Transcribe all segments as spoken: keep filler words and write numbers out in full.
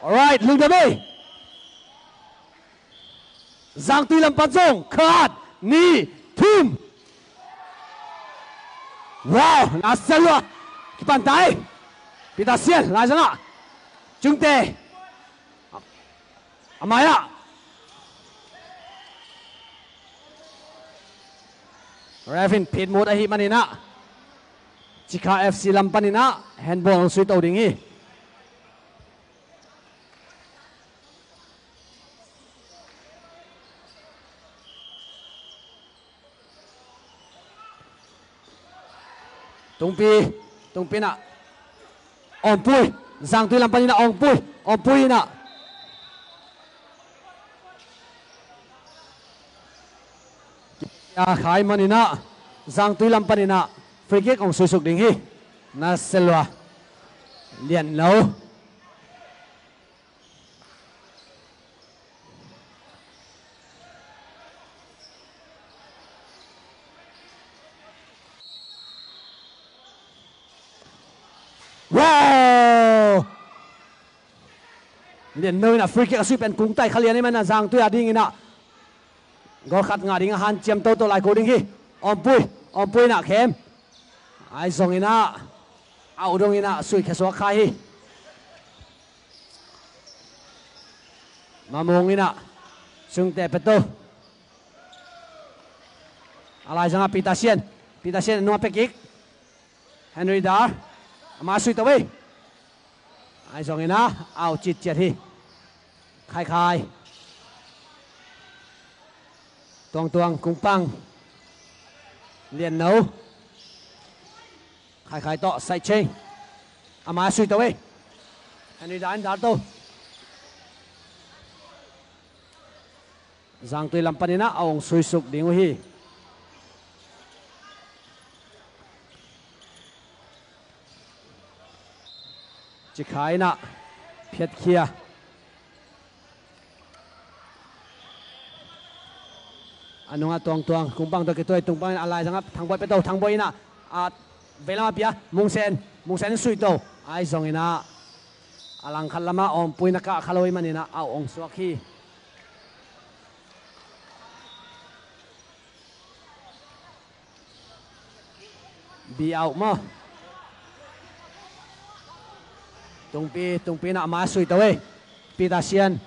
Alright, lungdam ei. Zangtui lam pan zong khat, nih, thum. Wow, na sia lua. Kipan ta ei. Peter Sian, laizang ah. Chungte. A mai ah. Ref in phit mut ahih manin ah, Cikha F C lam panin ah handball hong sui to ding hi. Tungpi, Tungpi in ah, Awmpui, Zangtui lam panin ah Awmpui, Awmpui in ah. A khai manin ah, Zangtui lam panin ah free kick hong suisuk ding hi. Na sia lua. Lian lo. Wow! Lian lo in ah free kick a sui pen Kungtai Khalian ahih manin ah Zangtui a dingin ah goal khat ngah ding a hanciam toto lai ko ding hi. Awmpui, Awmpui in ah khem. Ahi zongin ah, au dongin ah sui khia suak kha hi. Mamung in ah, Sungte pia to. A laizang ah Peter Sian, Peter Sian a nung ah pia kik. Henry Dar, a mai sui to ei. Ahi zongin ah, au citciat hi. Khaikhai. Tuangtuang, Kungpang. Lian lo. Khaikhai tawh, Saicheng. A mai sui to ei. Henry Dar in dar to. Zangtui lam panin ah a hong suisuk ding uh hi. Cikha in ah phiatkhia. A nungah Tuangtuang, Kungpang tawh kituai, Kungpang in a laizang ah Thangboih pia to, Thangboih in ah, a veilam ah pia, Mungsen, Mungsen in sui to. Ahi zongin ah, a langkhat lam ah Awmpui in a kah kha lo ahih manin ah, au hong suak hi. Be out maw. Tungpi, Tungpi in ah a mai sui to ei. Peter Sian.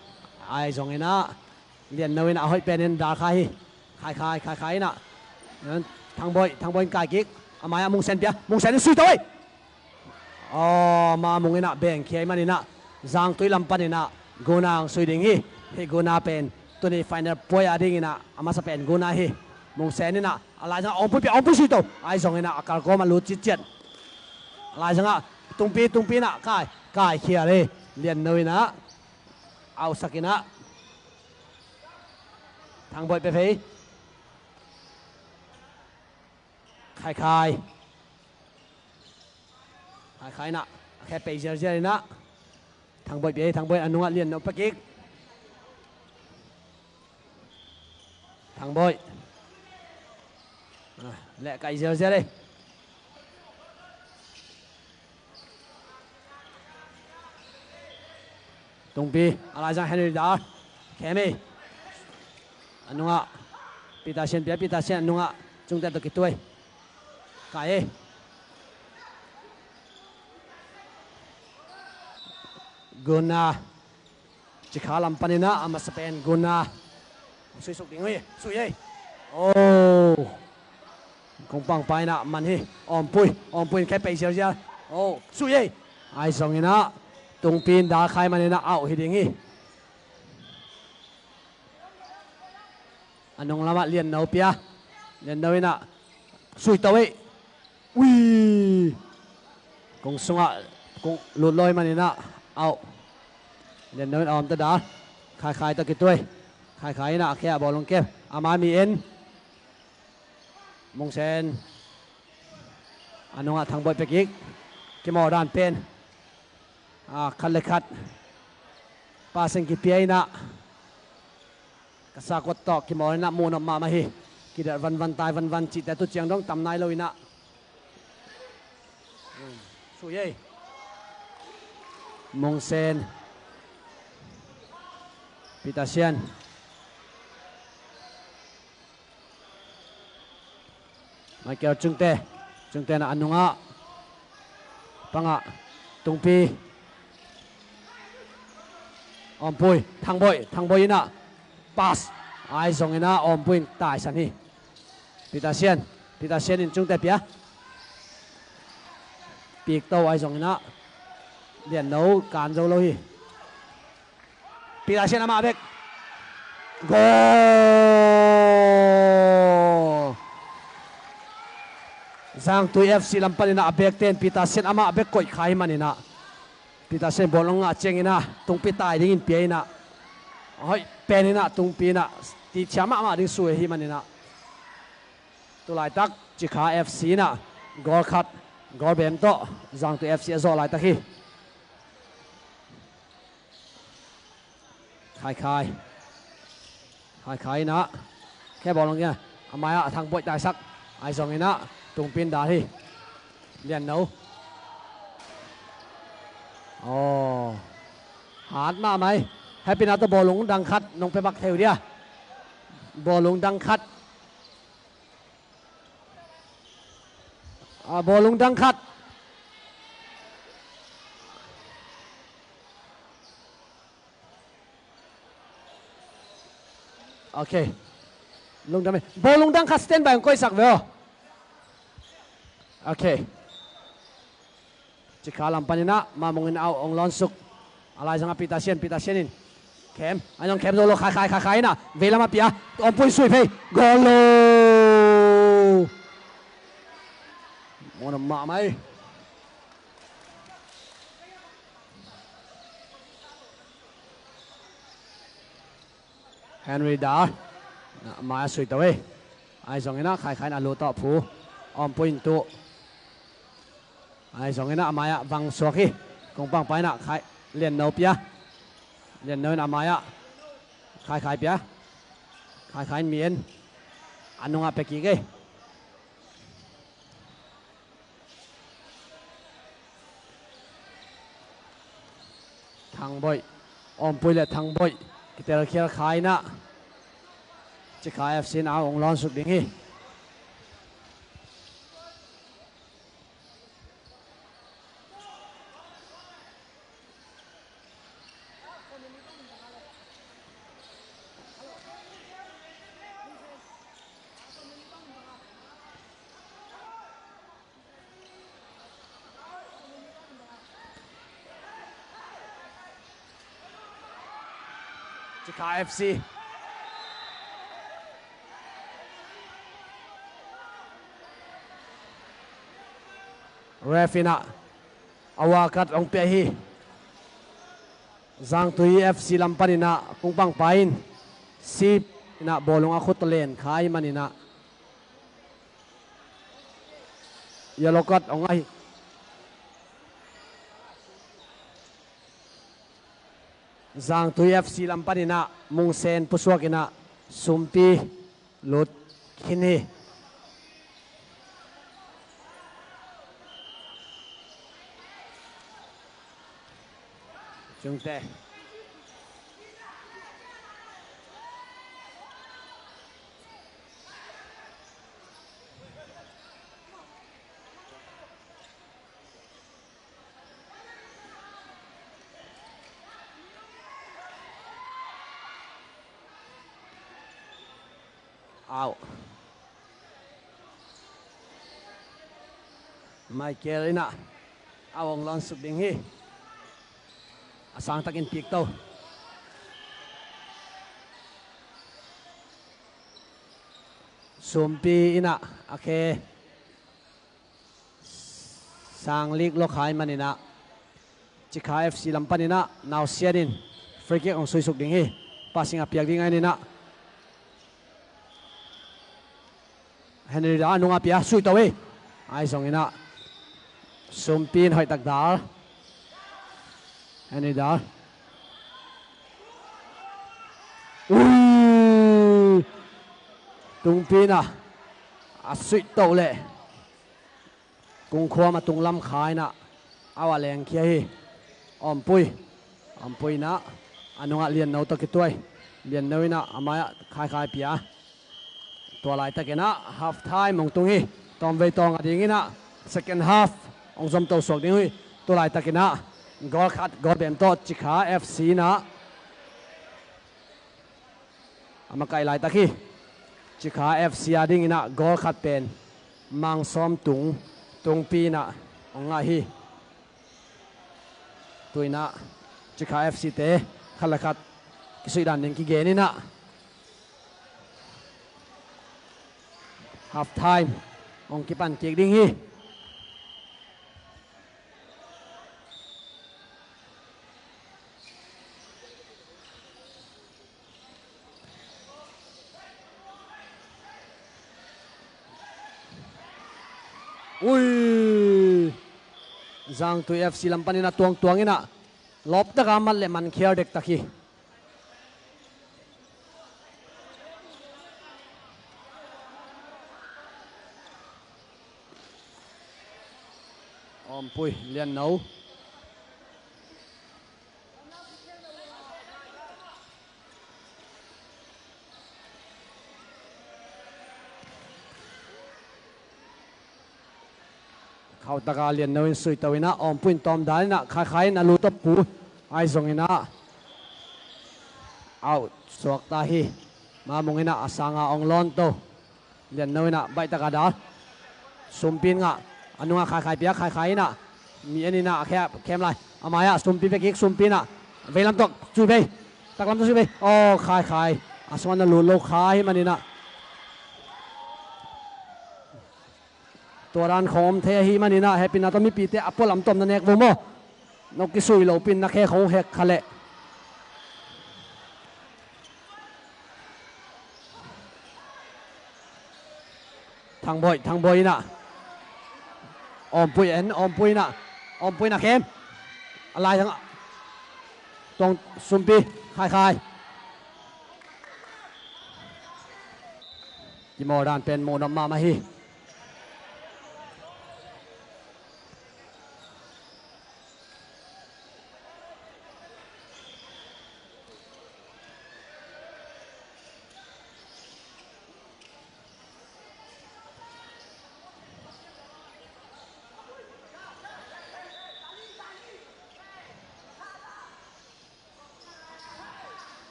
Ahi zongin ah, Lian lo in ah a hoih penin dar kha hi. Khaikhai, Khaikhai in ah. Thangboih, Thangboih in kai kik. A mai ah Mungsen pia. Mungsen in sui to ei. Aw, Mamung in ah bengkhia ahih manin ah, Zangtui lam panin ah Guna hong sui ding hi. Hih Guna pen tuni final puai a dingin ah a masa pen Guna hi. Mungsen in ah a laizang ah Awmpui pia, Awmpui sui to. Ahi zongin ah a kal kawm ah lut citciat. A laizang ah Tungpi, Tungpi in ah kai, kaikhial hi. Lian lo in ah, au sak in ah, Thangboih pia phei. Khaikhai. Khaikhai in ah a khe pei zialzial in ah, Thangboih pia ei, Thangboih a nungah Lian lo pia kik. Thangboih. Ah, leh kai zialzial ei. Tungpi, a laizang Henry Dar. Khem ei. A nungah Peter Sian pia, Peter Sian a nungah Chungte tawh kituai. Kai ei. Guna. Cikha lam panin ah a masa pen Guna. Sui suk ding uh hi. Sui ei. Oh. Kungpang pa in ah man hi. Awmpui, Awmpui in khe pei zialzial. Oh, sui ei. Ahi zongin ah Tungpi in dar kha ahih manin ah au hi ding hi. A nung lam ah Lian lo pia. Lian lo in ah sui to ei. Ui. Kung sungah kung lut lo ahih manin ah au. Lian lo in a om ta dar. Khaikhai tawh kituai. Khaikhai in ah a khe ah bawlung kep. A mai mi en. Mungsen. A nungah Thangboih pia kik. Kimawl dan pen, ah, khat le khat passing kipia in ah, ka sakot tawh kimawl in ah muh nop mahmah hi. Kidelh vanvan, tai vanvan cihte tu ciang dong tam nai lo in ah. Sui ei. Mungsen. Peter Sian. Michael Chungte. Chungte na a nungah. Pangah. Tungpi. Awmpui. Thangboih. Thangboih inah. Pass. Ahi zongin ah Awmpui in taisan hi. Peter Sian. Peter Sian in Chungte pia. Pikto ahi zongin ah Lianno kan zo lo hi. Peter Sian amah bek. Goal! Zangtui F C lam panin ah a bek ten Peter Sian amah bek koih kha hi manin ah Peter Sian bawlung ngah ciangin ah Tungpi tai dingin pia inah a hoih pen inah Tungpi inah tithiam mahmah ding sui hi manin ah tu laitak Cikha F C inah goal khat, goal bem tawh Zangtui F C a zawh laitak hi. Khaikhai. Khaikhai inah khe bawlung inah a mai-ah a Thangboih taisak. Ahi zongin ah Tungpi in dal hi. Lianno. Aw. Hat mahmah hi. Hehpihna tawh bawlung dang khat nong pia bak thei uh dia. Bawlung dang khat. A, bawlung dang khat. Ok. Lungdam hi. Bawlung dang khat standby hong koihsak ve aw. Ok. Cikha lam panin ah Mamung in au hong lawnsuk. A laizang ah Peter Sian, Peter Sian in khem. An hong khem zo lo, Khaikhai, Khaikhai inah veilam ah pia. Awmpui sui phei. Goal lo. Mawna mahmah hi. Henry Dar. A mai-ah sui to hi. Ahi zongin ah Khaikhai in a lu tawh phu. Awmpui in tuh. Ahi zongin ah a mai-ah vang suak hi. Kungpang pa inah Khai Lianno pia. Lianno in a mai-ah Khaikhai pia. Khaikhai in mi en. A nungah pia kik hi. Thangboih. Awmpui le Thangboih kitelkhial kha inah Cikha F C in au hong lawnsuk ding hi. Cikha F C. Ref inah a wakat hong pia hi. Zangtui F C lam panin ah Kungpang pa in sip inah bawlung a khut len kha hi manin ah yellow card hong ngah hi. Zangtui F C lam panin ah Mungsen pusuak inah Sumpi lut khin hi. Chungte. Au. Michael inah au hong lawnsuk ding hi. A sangtakin pikto. Sumpi inah a khe sang lik lo kha hi manin ah Cikha F C lam panin ah Nausian in free kick hong suisuk ding hi. Passing a piak ding ahih manin ah Henry Dar nungah pia, sui to hi. Ahi zongin ah Sumpi in hoihtak dal. Henry Dar. Ui! Tungpi in ah a suih toh leh Kungkhuam a tunglam kha inah au a lengkhia hi. Awmpui. Awmpui inah a nungah Lianno tawh kituai. Lian No in ah a mai-ah Khai Khai pia. Tua laitakin ah half time hong tung hi. Tawmvei tawng a dingin ah second half hong zomto suak ding uh hi. Tua laitakin ah goal khat goal bem tawh Cikha F C in ah a makaih laitak hi. Cikha F C a dingin ah goal khat pen Mang Sawm Tung, Tungpi in ah hong ngah hi. Tu in ah Cikha F C te khat le khat kisuih dan ding kigen in ah half time hong kipan kik ding hi. Ui! Zangtui F C lam panin a tuangtuang in ah lawp taka mat le man khial dektak hi. Awmpui, Lian No. Khauhtaka Lian No in suito in ah Awmpui in tawm dan in ah Khai Khai in a lut tawh pu. Ahi zongin ah out suak ta hi. Mamung in ah a sanga hong lawn to. Lian No in ah baih taka dal. Sumpi in ngah. A nungah Khai Khai pia, Khai Khai in ah mi en in ah a khe-, khem lai. A mai-ah Sumpi pia kik, Sumpi in ah veilam tawh zui bei. Taklam tawh zui bei. Aw, Khai Khai a sungah na lut lo kha ahih manin ah tua dan khong om thei ahih manin ah hehpihna tawh mipite a pualam tawh na nek vo maw. No kisui lopin na khe khong hek kha leh. Thangbawi, Thangbawi in ah Awmpui en, Awmpui in ah, Awmpui in ah khem. A lai thang ah Tuang, Sumpi, Khai Khai. Kimawl dan pen muhnop mahmah hi.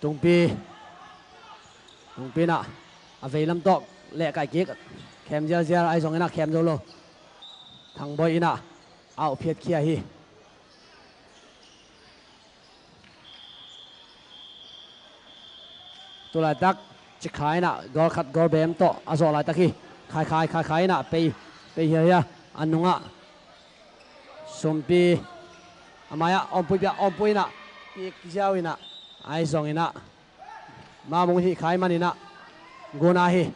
Tungpi. Tungpi in ah a veilam tawh lehkaih kik. Khem zialzial ahi zongin ah khem zo lo. Thangbawi in ah out phiatkhia hi. Tu laitak Cikha in ah goal khat goal bem tawh a zawh laitak hi. Khai Khai, Khai Khai in ah pei, pei hiahia. A nungah Sumpi, a mai-ah Awmpui pia, Awmpui in ah pik ziau in ah, ahi zongin ah Mamung hih kha ahih manin ah Guna hi.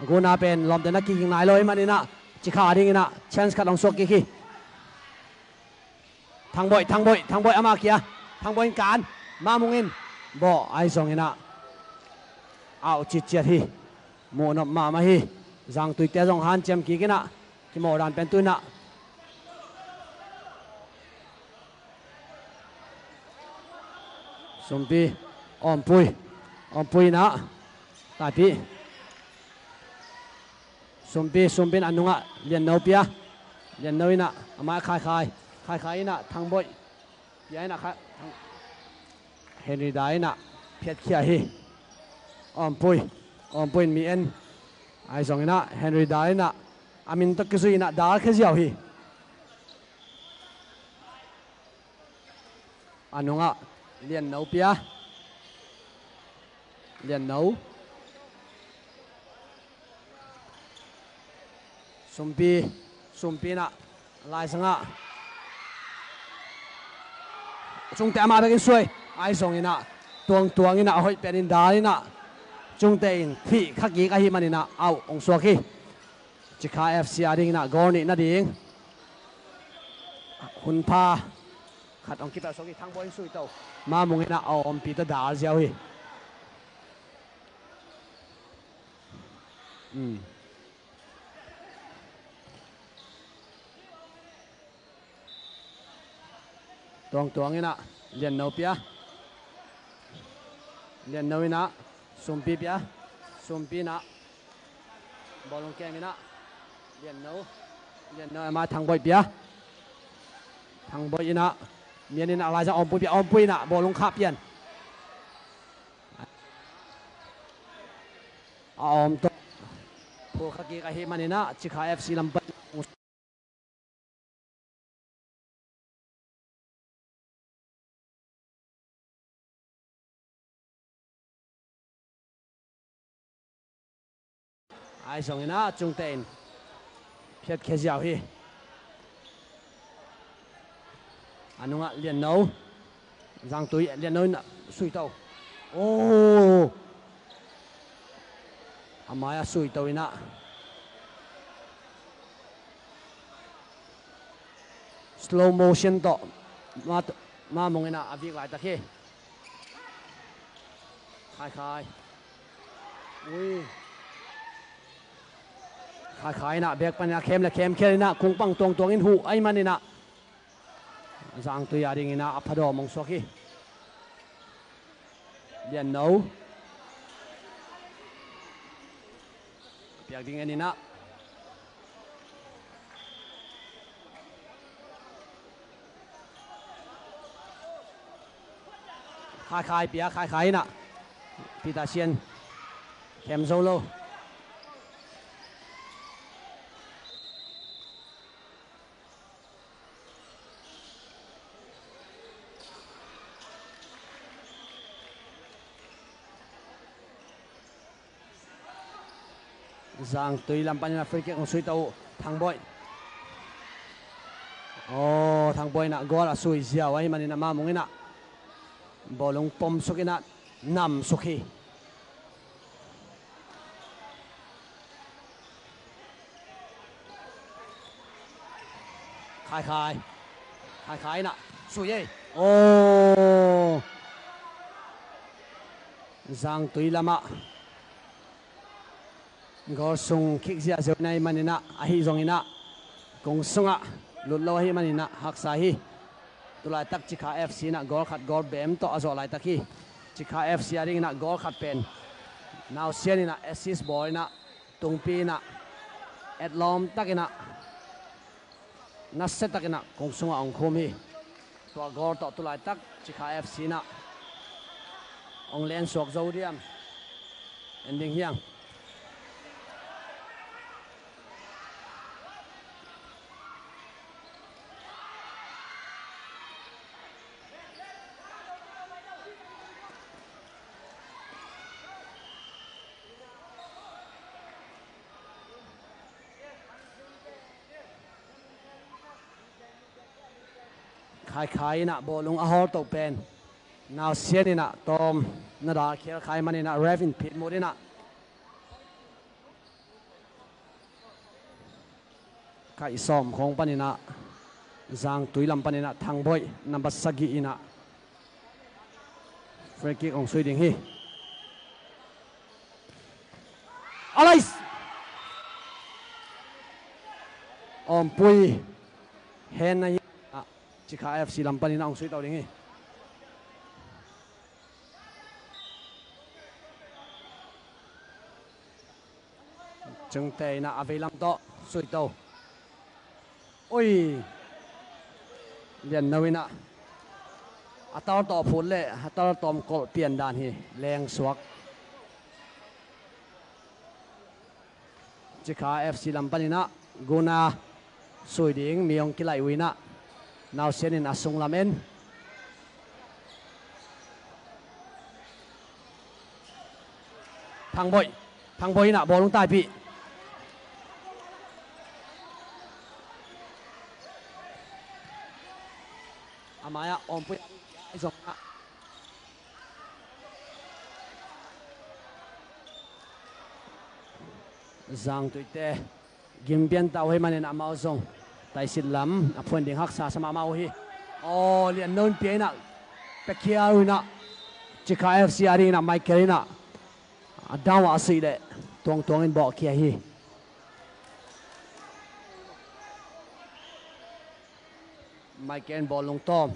Guna pen lawmte na kiging nai lo ahih manin ah Cikha dingin ah chance khat hong suak kik hi. Thangbawi, Thangbawi, Thangbawi amah kia. Thangbawi in kan. Mamung in bawh ahi zongin ah out citciat hi. Muhnop mahmah hi. Zangtuite zong hanciam kik in ah kimawl dan pen tu in ah Sumpi, Awmpui. Awmpui in ah taipih. Sumpi, Sumpi in a nungah Lianno pia. Lianno in ah amah Khaikhai. Khaikhai in ah Thangbawih pia in ah Khai-, Thang-, Henry Da in ah phiatkhia hi. Awmpui, Awmpui in mi en. Ahi zongin ah Henry Da in ah a min tawh kizui in ah dalkhia ziau hi. A nungah Lianno pia. Lianno. Sumpi, Sumpi in ah laisangah Cungte amah bekin suai. Ahi zongin ah Tuangtuang in ah a hoih pen in dal in ah Cungte in thih kha kik ahih manin ah out hong suak hi. Cikha F C a dingin ah goal nih nading hunpha khat hong kipelh suak hi. Thangbawih in sui to. Mamung in ah a awmpi tawh dal ziau hi. Um. Tuangtuang in ah Lianno pia. Lianno in ah Sumpi pia. Sumpi in ah bawlung kem in ah Lianno. Lianno a mai Thangboih pia. Thangboih in ah Mian in ah laizang Awmpui pia. Awmpui in ah bawlung khah pian. A awm tawh phulkha kik ahih manin ah Cikha F C lam pan ahi zongin ah Cungte in phiatkhia ziau hi. A nungah Lianno. Zangtui, Lianno in ah sui to. Oh. A mai-ah sui to in ah slow motion tawh Ma, Ma Mung in ah a vik laitak hi. Khai Khai. Ui. Khai Khai in ah bek panin ah khem le khem khel in ah kung pang tuangtuang in huh ahih manin ah Zangtui a dingin ah a phadawm hong suak hi. Lianno. Piak ding en in ah. Khai Khai pia, Khai Khai in ah Peter Sian khem zo lo. Zangtui lam panin ah free kick hong sui to uh Thangboih. Aw, Thangboih in ah goal a sui ziau ahih manin ah Ma Mung in ah bawlung pom suk in ah nam suk hi. Khai Khai. Khai Khai in ah sui ei. Aw. Zangtui lamah goal sung kick ziahziah in ahih manin ah, ahi zongin ah kung sungah lut lo ahih manin ah haksa hi. Tulaitak Cikha F C in ah goal khat goal bem tawh a zawh laitak hi. Cikha F C a dingin ah goal khat pen Nausian in ah assist bawl in ah tungpi in ah etlawm takin ah nasia takin ah kung sungah hong khum hi. Tua goal tawh tulaitak Cikha F C in ah hong lensuak zo diam en ding hi hang. Khai Khai in ah bawlung a hawl toh pen Nausian in ah tawm na dal khial khai manin ah ref in phit mut in ah kaih sawm khawng panin ah Zangtui lam panin ah Thangboih number sagih in ah free kick hong sui ding hi. Alais! Awmpui hen na hi ah Cikha F C lam panin ah hong sui to ding hi. Cungte in ah a veilam tawh sui to. Ui. Lianno in ah a tar tawh phut leh a tar tawm kolh pian dan hi. Leng suak. Cikha F C lam panin ah Guna sui ding mi hong kilaih uh in ah Nausian in a sunglam en. Thangboih. Thangboih in ah bawlung taipih. A mai-ah Awmpui zong ah Zangtuite gim pian ta uh ahih manin amau zong taisit lam a phuan ding haksa sa mahmah uh hi. Aw, Lianno in pia in ah pia khial uh in ah Cikha F C a dingin ah Michael in ah a dam ah a suih leh tuangtuang in bawhkhia hi. Michael in bawlung tawm.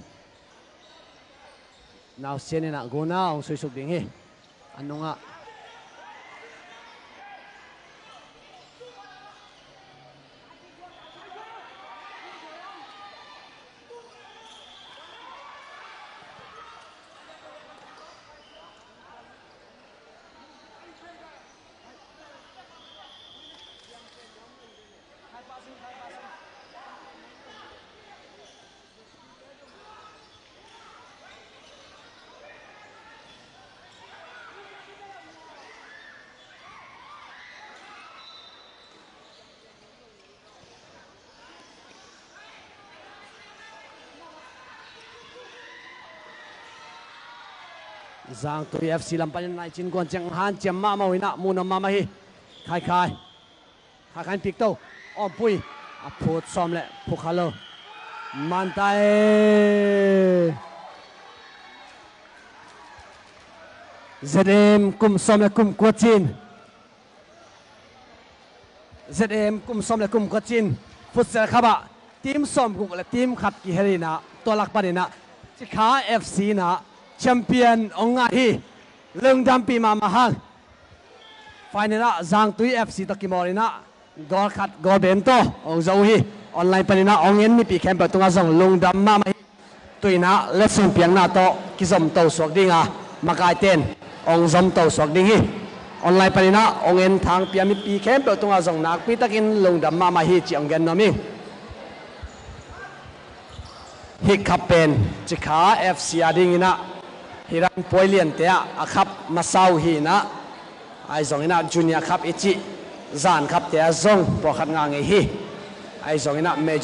Nausian in ah Guna hong suisuk ding hi. A nungah Zangtui F C lam panin nai cin guan ciang hanciam mahmah uh inah mu nuam mahmah hi. Khaikhai. Khaikhai in pik to. Awmpui. A phut sawm le phukha lo. Mantai. Z M kum sawm le kum kua cin. Z M kum sawm le kum kua cin Futsal Cup ah team sawmguk le team khat kihel inah tua lak paninah Cikha F C inah champion hong ngah hi. Lungdampih mahmah hang. Final ah Zangtui F C tawh kimawl inah goal khat goal bem tawh hong zo uh hi. Online paninah hong en mipi khempeuh tungah zong lungdam mahmah hi. Tuinah letsong piakna tawh kizom to suak dinga makaiten hong zom to suak ding hi. Online paninah hong en thangpia mipi khempeuh tungah zong nakpitakin lungdam mahmah hi cih hong gen nuam hi. Hih cup pen Cikha F C a dinginah hih ran puai liante ah a cup masa uh hi inah, ahi zonginah junior cup i cih zan cupte ah zong pawlkhat ngah ngei hi. Ahi zonginah major